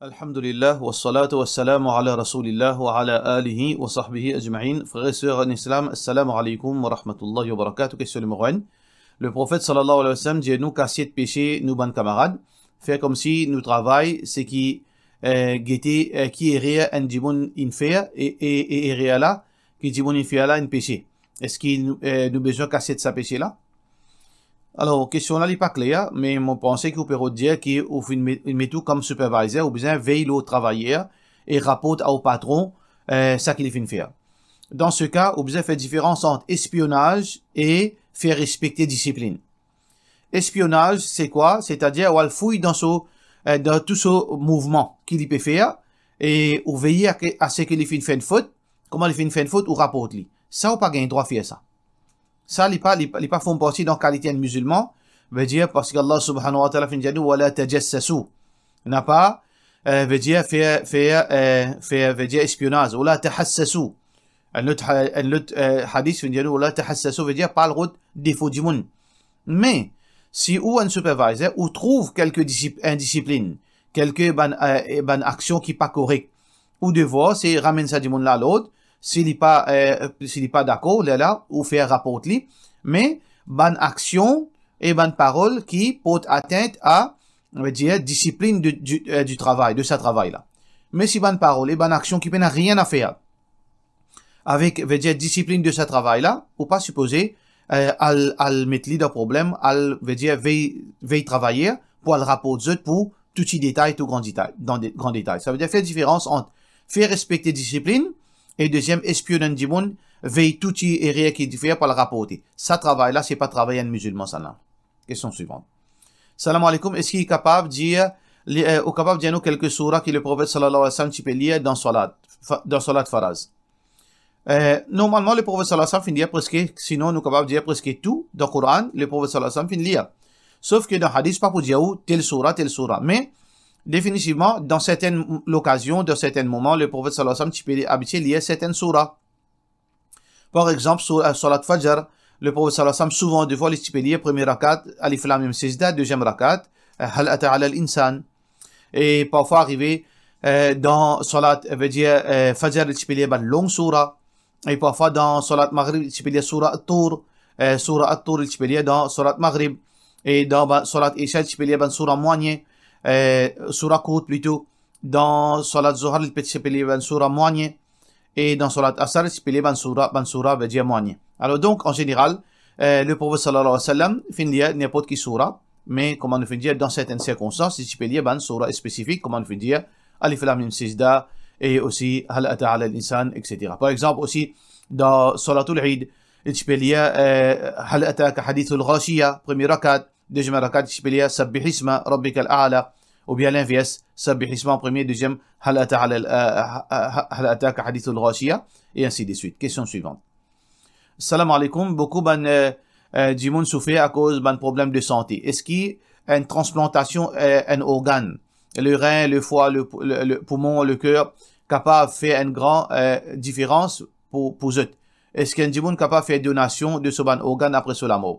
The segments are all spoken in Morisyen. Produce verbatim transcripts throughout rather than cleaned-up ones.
Alhamdulillah, wassalatu wassalamu ala rasoulillah wa ala alihi wa sahbihi ajma'in. Frer e ser an Islam, assalamu alaikum wa rahmatullahi wa barakatuh. Kestion nimero enn. Le Profet sallallahu alayhi wa sallam dir nou kasiet pese nou bann kamarad, fer komsi nou travay, seki, eh, gete, eh, ki erer enn dimoun inn fer, e, e, e erer la ki dimoun inn fer la enn pese. Eski nou, eh, nou bizin kasiet sa pese la? Alor, kestion la, li pa kler, me mo panse ki ou pe rod dir ki ou finn met, met ou kom supervisor, ou bizin vey lor travayer e raport ar ou patron, eh, seki li finn fer. Dan se ka, ou bizin fer diferans ant espionaz e fer respekte disiplinn. Espionaz, se kwa? Setadir, ou al fouy dan so, eh, dan tou so mouvman ki li pe fer, e ou veye a ke, a seki li finn fer enn fot, kouma li finn fer enn fot, ou raport li. Sa, ou pa gagn drwa fer sa. Sa, li pa, li, li pa form parti dan kalite enn mizilman, vedir, parski Allah subhanahu wa ta'ala finn dir nou, "Wa la tajassasu." Napa, eh, vedir fer, fer, eh, fer, vedir espionaz. "Wa la tahassasu." Enn lot ha-, enn lot, eh, hadis finn dir nou, "Wa la tahassasu", vedir pa al rod defo dimoun. Me, si ou enn supervisor, ou trouv kelke disip-, indisiplinn, kelke bann, eh, bann aksion ki pa korek, ou devwar se ramenn sa dimoun la lord, si li pa, eh, si li pa dakor, lerla ou fer raport li, me bann aksion e bann parol ki port atint a, on va dir, disiplinn de, du, eh, du travay, de sa travay la. Me si bann parol e bann aksion ki pena rien a fer avek, vedir, disiplinn de sa travay la, ou pa sipoze, eh, al, al met li dan problem, al, vedir, vey, vey travayer pou al raport zot pou tou ti detay, tou gran detay, dan de, gran detay. Sa vedir fer diferans ant fer respekte disiplinn e deziem, espionn enn dimoun, vey tou ti erer ki li fer pou al raporte. Sa travay la, se pa travay enn mizilman, sa la. Kestion swivan. Salam alaikum, eski kapav dir, li, eh, ou kapav dir nou kelke soura ki le Profet sallallahu alayhi wa sallam ti pe lir dan salat, fa-, dan salat faraz? Eh, normalman, le Profet sallallahu alayhi wa sallam finn lir preske, sinon nou kapav dir preske tou dan Koran, le Profet sallallahu alayhi wa sallam finn lir. Sof ke dan hadis, pa pou dir ou tel soura, tel soura. Me, definitivman, dan sertenn lokazion, dan sertenn moman, le Profet sallallahu alayhi wa sallam ti pe abitie lir sertenn soura. Par exanp, sou, eh, salat Fajr, le Profet sallallahu alayhi wa sallam, souvan defwa, li ti pe lir premie rakat, Alif Lam Mim Sajda, deziem rakat, eh, Hal Ata Alal Insan. E parfwa arive, eh, dan salat, eh, vedir, eh, Fajr, li ti pe lir bann long soura. E parfwa dan salat Maghrib, li ti pe lir soura At-Tur, eh, soura At-Tur, li ti pe lir dan salat Maghrib. E dan ba-, salat Isha, li ti pe lir bann soura mwanye, eh, soura kourt plito. Dan salat Zohr, li pe, ti pe lir bann soura mwanye. E dan salat Asr, ti pe lir bann soura, bann soura vedir mwanye. Alor donk, an zeneral, eh, le Profet sallallahu alayhi wa sallam finn lir ninport ki soura, me kouma nou finn dir, dan sertenn sirkonstans, li ti pe lir bann soura spesifik, kouma nou finn dir, Alif Lam Mim Sajda, e osi Hal Ata Alal Insan, et cetera. Par exanp, osi, dan Salatul Eid, li ti pe lir, eh, Hal Ataka Hadithul Ghashiya, premie rakat, deziem rakat, li ti pe lir Sabbih Isma Rabbikal A'la, oubien linvers, Sabbih Isma an premie, deziem, Hal Ata Alal, eh, ha-, ha-, Hal Ataka Hadithul Ghashiya, e ainsi de suite. Kestion swivan. Salam alaikum, boukou bann, eh, eh, dimoun soufer akoz bann problem de sante. Eski enn transplantasion, eh, enn organ, le rin, le fwa, le pou-, le, le poumon, le ker, kapav fer enn gran, eh, diferans pou, pou zot? Eski enn dimoun kapav fer donasion de so bann organ apre so lamor?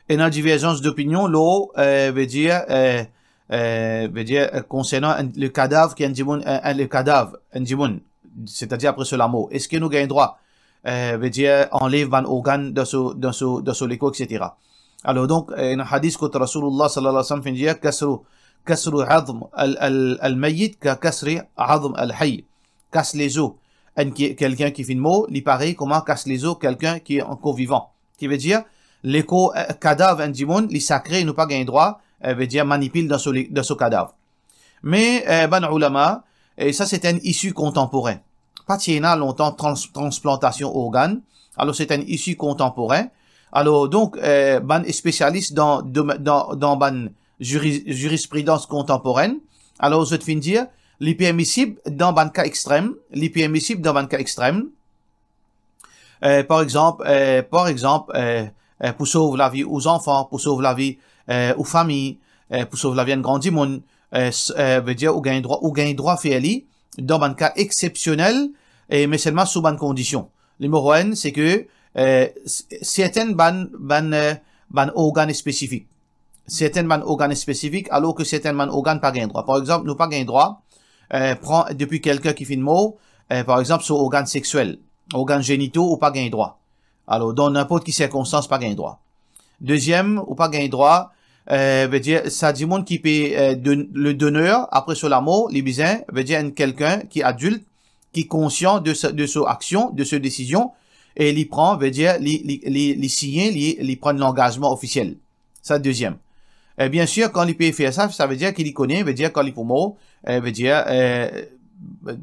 Ena diverzans dopinion lor, eh, vedir, eh, eh, vedir, eh, konsernan enn, le kadav ki enn dimoun, eh, eh, le kadav enn dimoun, setadir apre so lamor. Eski nou gagn drwa, eh, vedir, anlev bann organ dan so, dan so, dan so lekor, et cetera. Alor donk, eh, ena hadis kot Rasoulillah sallallahu alayhi wa sallam finn dir, "Kasru, kasru azm al, al, al mayyit ka kasri azm al hayy." Kas lezo enn ki, kelkenn ki finn mor, li parey kouma kas lezo kelkenn ki ankor vivan. Ki vedir, lekor, eh, kadav enn dimoun, li sakre, nou pa gagn drwa, eh, vedir manipil dan so le-, dan so kadav. Me, eh, bann oulama, e sa se enn isi kontanporin. Pa ti ena lontan trans-, transplantasion organ, alor se enn isi kontanporin. Alor donk, eh, bann spesialis dan dome-, dan, dan bann ziri-, zirispridans kontanporin, alor zot finn dir, li permisib dan bann ka extrem, li permisib dan bann ka extrem, eh, par exanp, eh, par exanp, eh, eh, pou sov lavi ou zanfan, pou sov lavi, eh, ou fami, eh, pou sov lavi enn gran dimoun, eh, s-, eh, vedir ou gagn drwa, ou gagn drwa fer li dan bann ka exsepsionel, e me selman sou bann kondision. Nimero enn, se ke, eh, s-, sertenn bann, bann, eh, bann organ spesifik. sertenn bann organn spesifik, alor ki sertenn bann organn pa gagn drwa. Par exanp, nou pa gagn drwa, eh, pran depi kelkenn ki finn mor, eh, par exanp, so organn sexiel, organn zenito, ou pa gagn drwa. Alor, dan ninport ki sirkonstans, pa gagn drwa. Deziem, ou pa gagn drwa, eh, vedir, sa dimoun ki pe, eh, don-, le doner, apre so lamor, li bizin, vedir, enn kelkenn ki adilt, ki konsian de sa, de so aksion, de so desizion, e li pran, vedir, li, li, li, li sign, li, li pran langazman ofisiel. Sa deziem. E biensir, kan li pe fer sa, sa vedir ki li kone, vedir, kan li pou mor, eh, vedir, eh,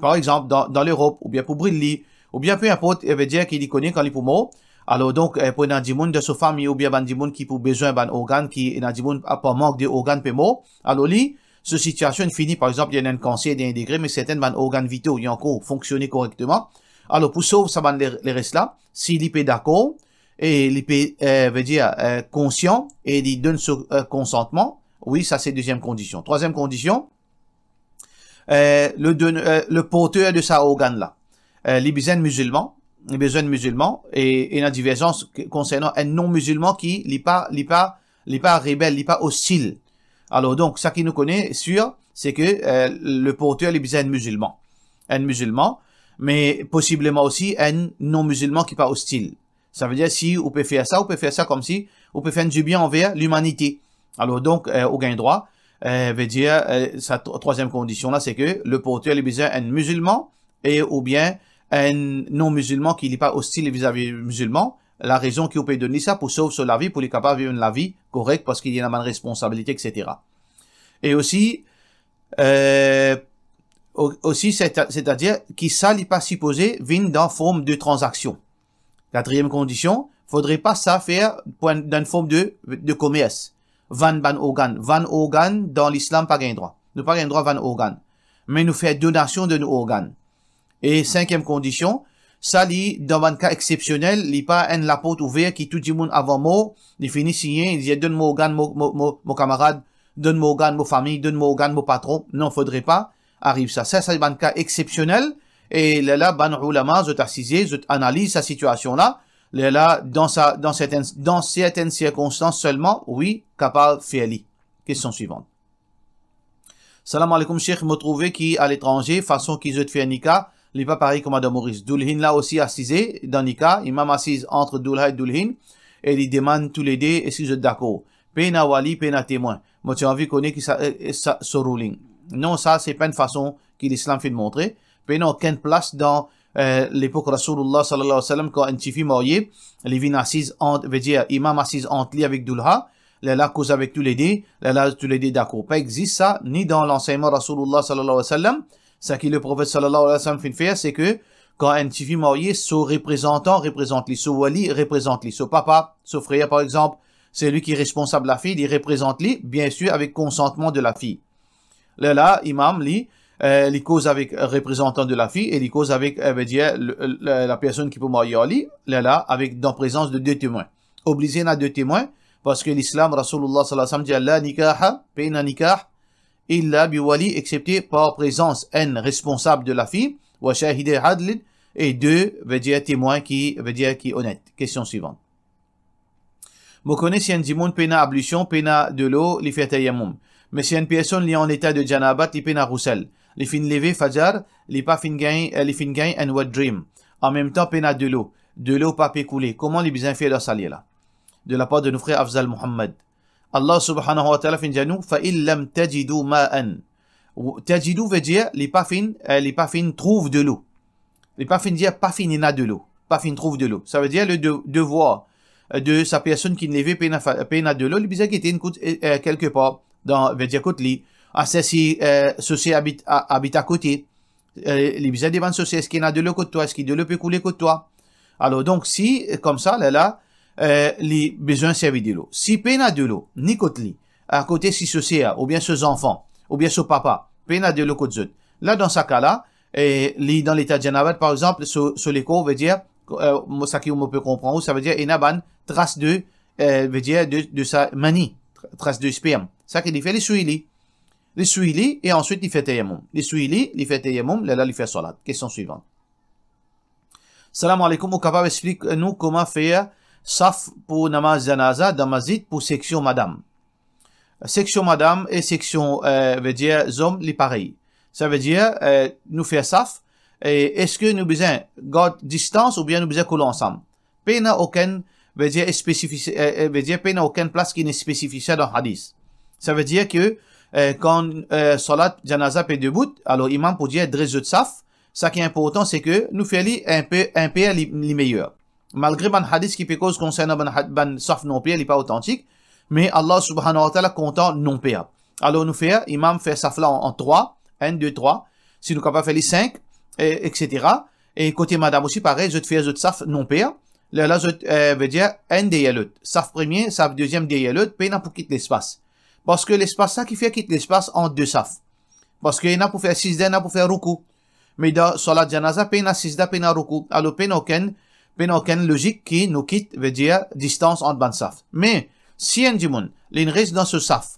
par exanp, dan, dan Lerop, oubien pou bril li, oubien pe inport, eh, vedir ki li kone kan li pou mor. Alor donk, eh, pou ena dimoun dan so fami oubien bann dimoun ki pou bizin bann organn, ki ena dimoun a, par mank de organn pe mor, alor li, so sitiasion fini, par exanp, li ena enn kanser dernie degre, me sertenn bann organn vito, li ankor fonksione korekteman. Alor, pou sov sa bann le, leres la, si li pe dakor, e li pe, eh, vedir, eh, konsian, e li donn so, eh, konsantman, wi, sa se deziem kondision. Trwaziem kondision, eh, le don-, eh, le porter de sa organn la, eh, li bizin mizilman, li bizin mizilman, e, e ena diverzans k-, konsernan enn non-mizilman ki li pa, li pa, li pa rebel, li pa ostil. Alor donk, sa ki nou kone sir, se ke, eh, le porter li bizin enn mizilman. Enn mizilman, me posibleman osi enn non-mizilman ki pa ostil. Sa vedir, si ou pe fer sa, ou pe fer sa koumsi ou pe fer enn dibien anver limanite. Alor donk, eh, ou gagn drwa, eh, vedir, eh, sa tr-, trwaziem kondision la, se ke le porter li bizin enn mizilman e oubien enn non-mizilman ki li pa ostil vizavi mizilman. Larezon ki ou pe donn li sa, pou sov so lavi, pou li kapav viv enn lavi korek, parski li ena bann responsabilite, et cetera. E osi, eh, o-, osi, seta-, setadir ki sa li pa sipoze vinn dan form de tranzaksion. Katriem kondision, fodre pa sa fer pou enn, dan form de, de komers. Vann bann organn. Vann organn dan Lislam pa gagn drwa. Nou pa gagn drwa vann organn. Me nou fer donasion de nou organn. E sinkiem kondision, sa li dan bann ka eksepsionel, li pa enn laport ouver ki tou dimoun avan mor, li fini sign, li dir, "Donn mo organn, mo, mo, mo, mo kamarad, donn mo organn, mo fami, donn mo organn, mo patron." Non, fodre pa ariv sa. Sa, sa bann ka eksepsionel, e lerla bann oulama, zot asize, zot analiz sa sitiasion la, lerla dan sa, dan sertenn, dan sertenn sirkonstans selman, wi, kapav fer li. Kestion swivan. Salam aleykoum, Sheikh, mo trouve ki aletranze, fason ki zot fer nika, li pa parey kouma dan Moris. Doulhin la osi asize dan nika, imam asiz ant doulha e doulhin, e li demann toulede eski zot dakor. Pena wali, pena temwin. Mo ti anvi kone ki sa, eh, eh, sa, so ruling. Non, sa se pa enn fason ki Lislam finn montre. Pena okenn plas dan, eh, lepok Rasoulullah sallallahu alayhi wa sallam, kan enn tifi marye, li vinn asiz ant, vedir, imam asiz ant li avek doulha, lerla koz avek toulede, lerla toulede dakor. Pa existe sa, ni dan lansegnman Rasoulullah sallallahu alayhi wa sallam. Seki Leprofet sallallahu alayhi wa sallam finn fer, se ke kan enn tifi marye, so reprezantan reprezant li, so wali reprezant li, so papa, so frer, par exanp, selwi ki responsab lafi, li reprezant li, biensir, avek konsantman de lafi. Lerla, imam, li, eh, li koz avek reprezantan de lafi e li koz avek, eh, vedir, le, le, lapersonn ki pou marye ar li, lerla, avek, dan prezans de de temwin. Oblize ena de temwin, parski Lislam, Rasoulullah sallallahu alayhi wa sallam dir, "La nikaha", pena nikah, "illa bi wali", eksepte par prezans enn responsab de lafi, "wa shahidai adlin", e de, vedir, temwin ki, vedir, ki onet. Kestion swivan. Mo kone si enn dimoun pena ablision, pena delo, li fer tayammum. Me si enn personn li an leta de janabat, li pena rousel. Li finn leve fajar, li pa finn gagn, eh, li finn gagn enn wet dream. Anmemtan pena delo. Delo pa pe koule. Kouma li bizin fer dan sa ler la? De lapar de nou frer Afzal Muhammad. Allah subhanahu wa ta'ala finn dir nou, "Fa in lam tajidu ma'an." Ou, tajidu vedir, li pa finn, eh, li pa finn trouv delo. Li pa finn dir pa finn ena delo, pa finn trouv delo. Sa vedir le de-, devwar, eh, de sa personn ki leve pena fa-, pena delo, li bizin gete enn kout, eh, eh, kelke par, dan, vedir kot li. Aswar si, eh, so ser abit, a-, abit akote, eh, li bizin demann so ser, eski ena delo kot twa, eski delo pe koule kot twa? Alor, donk, si, eh, koumsa, lerla, eh, li bizin servi delo. Si pena delo, ni kot li, akote si so ser, oubien so zanfan, oubien so papa, pena delo kot zot. La, dan sa ka la, eh, li dan leta janabat, par exanp, so, so lekor, vedir, eh, mo, seki mo pe konpran ou, sa vedir, ena bann tras de, eh, vedir, de, de sa mani, tra-, tras de sperm. Seki li fer, li souy li. Li souy li, e answit li fer tayammum. Li souy li, li fer tayammum, lerla li fer salat. Kestion swivan. Salam aleykoum, ou kapav explik nou kouma fer saf pou namaz janaza dan masjid pou seksion madam? seksion madam e seksion, eh, vedir zom, li parey. Savedir, eh, nou fer saf, e eski nou bizin gard distans oubien nou bizin koule ansam? Pena okenn, vedir, spesifi-, eh, eh, vedir, pena okenn plas ki ena spesifikasyon dan hadis. Savedir ke, eh, kan, eh, salat janaza pe debout, alor imam pou dir dres zot saf. Seki inportan, se ke nou fer li inpe, inper li, li meyer. Malgre bann hadis ki pe koz konsernan bann had-, bann saf non-per, li pa otantik, me Allah Subhanahu wa Ta'ala kontan non-per. Alor nou fer, imam fer saf la an, an trwa, enn, de, trwa, si nou kapav fer li sink, e, etsetera. E kote madam osi parey, zot fer zot saf non-per, lerla zot, eh, vedir, enn deryer lot. Saf premie, saf deziem deryer lot, pena pou kit lespas. Parski lespas sa ki fer kit lespas ant de saf. Parski ena pou fer sijda, ena pou fer roukou. Me dan salat janaza, pena sijda, pena roukou. Alor, pena okenn, pena okenn lozik ki nou kit, vedir, distans ant bann saf. Me, si enn dimoun, li res dan so saf,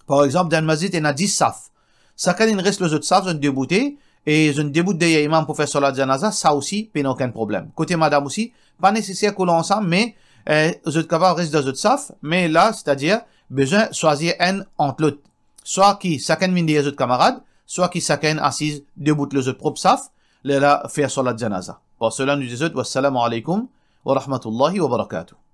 par exanp, dan mizit, ena dis saf. Sakenn inn res lor zot saf, zot deboute, e zot debout deryer imam pou fer salat janaza, sa osi, pena okenn problem. Kote madam osi, pa neseser koule ansam, me, eh, zot kapav res dan zot saf, me la, setadir, bizin swazir enn ant lot. Swa ki sakenn vinn deryer zot kamarad, swa ki sakenn asiz debout lor zot prop saf, lerla fer salat janaza. Par sela, nou dir zot, wassalamu alaikum wa rahmatullahi wa barakatuh.